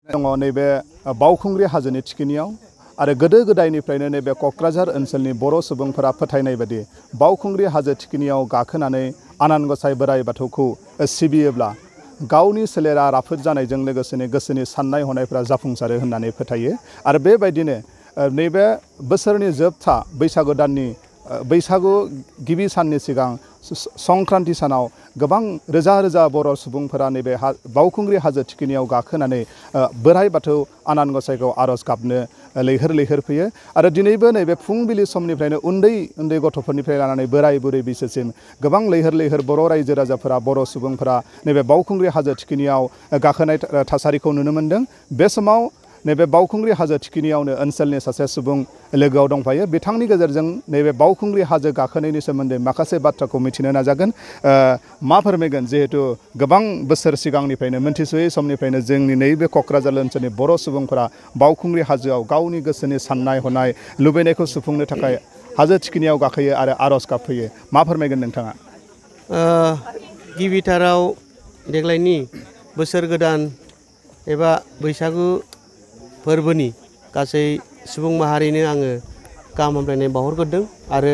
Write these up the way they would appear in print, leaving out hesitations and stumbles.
दङ नैबे बावखुंग्रि हाजोनि थिखिनियाव आरो गोदो गोदायनिफ्रायनो नैबे क'क्राझार ओनसोलनि बर' सुबुंफोरा फोथायनाय बायदि बावखुंग्रि हाजो थिखिनियाव गाखोनानै आनान गसाइ बोराइ बाथौखौ सिबियोब्ला गावनि सोलेरा राफोद जानायजों लोगोसेनो गोसोनि साननाय हनायफोरा जाफुंसारो होननानै फोथायो। आरो बेबायदिनो नैबे बोसोरनि जोबथा बैसागु दाननि बैसागु गिबि साननि सिगां संक्रान्ति सानाव गोबां रोजा रोजा बर' सुबुंफोरा नैबे बावखुंग्रि हाजो थिखिनियाव गाखोनानै बोराइ बाथौ आनान गसाइखौ आर'ज गाबनो लैहोर लैहोर फैयो। आरो दिनैबो नैबे फुंबिलि समनिफ्रायनो उन्दै उन्दै गथ'फोरनिफ्राय लानानै बोराइ बुरै बैसोसिम गोबां लैहोर लैहोर बर' रायजो राजाफोरा बर' सुबुंफोरा नैबे बावखुंग्रि हाजो थिखिनियाव गाखोनाय थासारिखौ नुनो मोन्दों। बे समाव नैबे बावखुंग्रि हाजो थिखिनियावनो ओनसोलनि सासे सुबुं लोगोआव दंफायो। बिथांनि गेजेरजों नैबे बावखुंग्रि हाजो गाखोनायनि सोमोन्दै माखासे बाथ्राखौ मिथिनो नाजागोन। मा फोरमायगोन जिहेतु गोबां बोसोर सिगांनिफ्रायनो मोनथिसयै समनिफ्रायनो जोंनि नैबे क'क्राझार ओनसोलनि बर' सुबुंफोरा बावखुंग्रि हाजोआव गावनि गोसोनि साननाय हनाय लुबैनायखौ सुफुंनो थाखाय हाजो थिखिनियाव गाखोयो आरो आर'ज गाबफैयो। मा फोरमायगोन नोंथाङा? गिबिथाराव देग्लायनि बोसोर गोदान एबा बैसागु फोरबोनि गासै सुबुं माहारिनो आङो गाहाम हामलायनाय बावहरग्रोदों आरो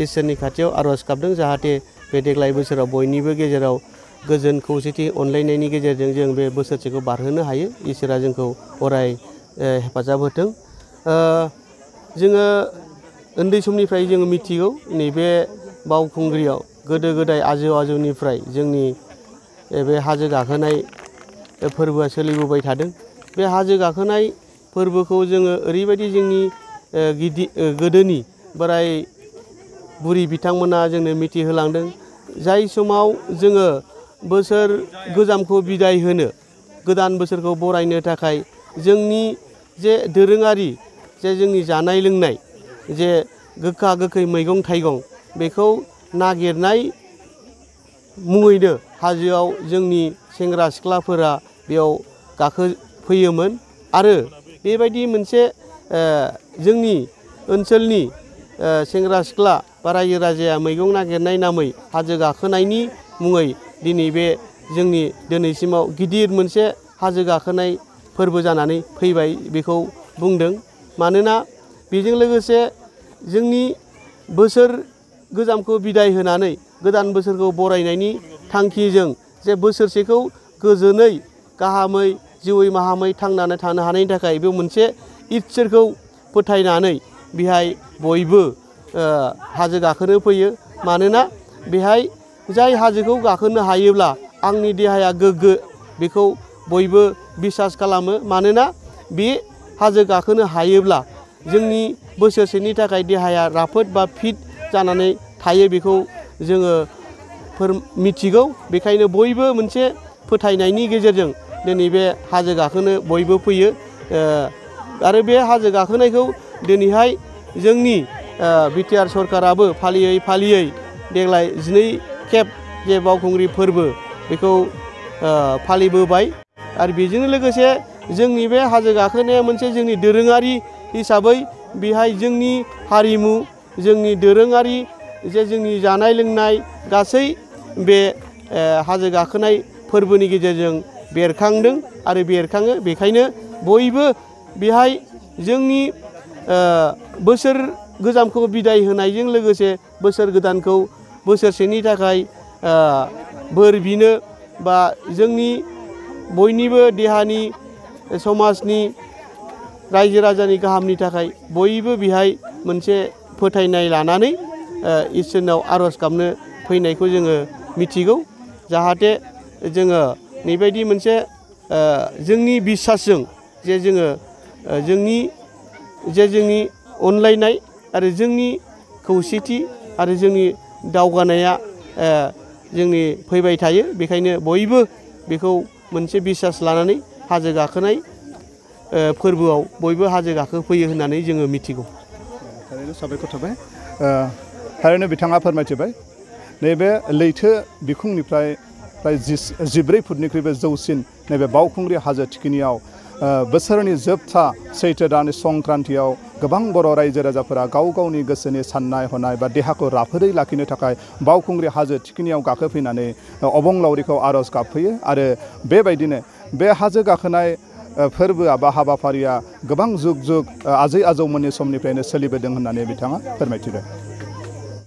इसोरनि खाथियाव आर'ज गाबदों जाहाथे बे देग्लाय बोसोराव बयनिबो गेजेराव गोजोन खौसेथि अनलायनायनि गेजेरजों जों बे बोसोरसेखौ बारहोनो हायो। इसोरा जोंखौ अराय हेफाजाब होथों। जोङो उन्दै समनिफ्राय जोङो मिथिगौ नैबे बावखुंग्रियाव गोदो गोदाय आजौनिफ्राय जोंनि बे हाजो गाखोनाय फोरबोआ सोलिबोबाय थादों। बे हाजो गाखोनाय फोरबोखौ जोङो ओरैबायदि जोंनि गोदोनि बोराय बुरि बिथांमोना जोंनो मिथिहोलांदों। जाय समाव जोङो बोसोर गोजामखौ बिदाय होनो गोदान बोसोरखौ बरायनो थाखाय जोंनि जे दोरोङारि जे जोंनि जानाय लोंनाय जे गोखा गोखै मैगं थाइगं बेखौ नागिरनाय मुङैनो हाजोआव जोंनि सेंग्रा सिख्लाफोरा बेयाव गाखोफैयोमोन आरो बेबायदि मोनसे जोंनि ओनसोलनि सेंग्रा सिख्ला बा रायजो राजाया मैगं नागिरनाय नामै हाजो गाखोनायनि मुङै दिनै बे जोंनि दिनैसिमाव गिदिर मोनसे हाजो गाखोनाय फोरबो जानानै फैबाय बेखौ बुंदों। मानोना बेजों लोगोसे जोंनि बोसोर गोजामखौ बिदाय होनानै गोदान बोसोरखौ बरायनायनि थांखिजों जे बोसोरसेखौ गोजोनै गाहामै जिउयै माहामै थांनानै थानो हानायनि थाखाय बे मोनसे इसोरखौ फोथायनानै बेहाय बयबो हाजो गाखोनो फैयो। मानोना बेहाय जाय हाजोखौ गाखोनो हायोब्ला आंनि देहाया गोग्गो बेखौ बयबो बिसास खालामो। मानोना बे हाजो गाखोनो हायोब्ला जोंनि बोसोरसेनि थाखाय देहाया राफोद बा फिट जानानै थायो बेखौ जोङो मिथिगौ। बेखायनो बयबो मोनसे फोथायनायनि गेजेरजों दिनै बे हाजो गाखोनो बयबो फैयो। आरो बे हाजो गाखोनायखौ दिनैहाय जोंनि बिटिआर सरकाराबो फालियै फालियै देग्लाय 12 खेब जे बावखुंग्रि फोरबो बेखौ फालिबोबाय। आरो बेजों लोगोसे जोंनि बे हाजो गाखोनाया मोनसे जोंनि दोरोङारि हिसाबै बेहाय जोंनि हारिमु जोंनि दोरोङारि जे जोंनि जानाय लोंनाय गासै बे हाजो गाखोनाय फोरबोनि गेजेरजों बेरखांदों आरो बेरखाङो। बेखायनो बयबो बेहाय जोंनि बोसोर गोजामखौ बिदाय होनायजों लोगोसे बोसोर गोदानखौ बोसोरसेनि थाखाय बोर बिनो बा जोंनि बयनिबो देहानि समाजनि रायजो राजानि गाहामनि थाखाय बयबो बेहाय मोनसे फोथायनाय लानानै इसोरनाव आर'ज गाबनो फैनायखौ जोङो मिथिगौ। जाहाथे जोङो नैबायदि मोनसे जोंनि बिसासजों जे जोङो जोंनि अनलायनाय आरो जोंनि खौसेथि आरो जोंनि दावगानाया जोंनि फैबाय थायो। बेखायनो बयबो बेखौ मोनसे बिसास लानानै हाजो गाखोनाय फोरबोआव बयबो हाजो गाखोफैयो होननानै जोङो मिथिगौ। थारैनो साबायखर थाबाय। थारैनो बिथाङा फोरमायथिबाय नैबे लैथो बिखुंनिफ्राय प्राय 14 फुटनिख्रुइबो जौसिन नैबे बावखुंग्रि हाजो थिखिनियाव बोसोरनि जोबथा सैथो दाननि संक्रान्तियाव गोबां बर' रायजो राजाफोरा गाव गावनि गोसोनि साननाय हनाय बा देहाखौ राफोदै लाखिनो थाखाय बावखुंग्रि हाजो थिखिनियाव गाखोफैनानै अबंलावरिखौ आर'ज गाबफैयो। आरो बेबायदिनो बे हाजो गाखोनाय फोरबोआ बा हाबाफारिया गोबां जुग जुग आजै आजौमोननि समनिफ्रायनो सोलिबोदों होननानै बिथाङा फोरमायथिबाय।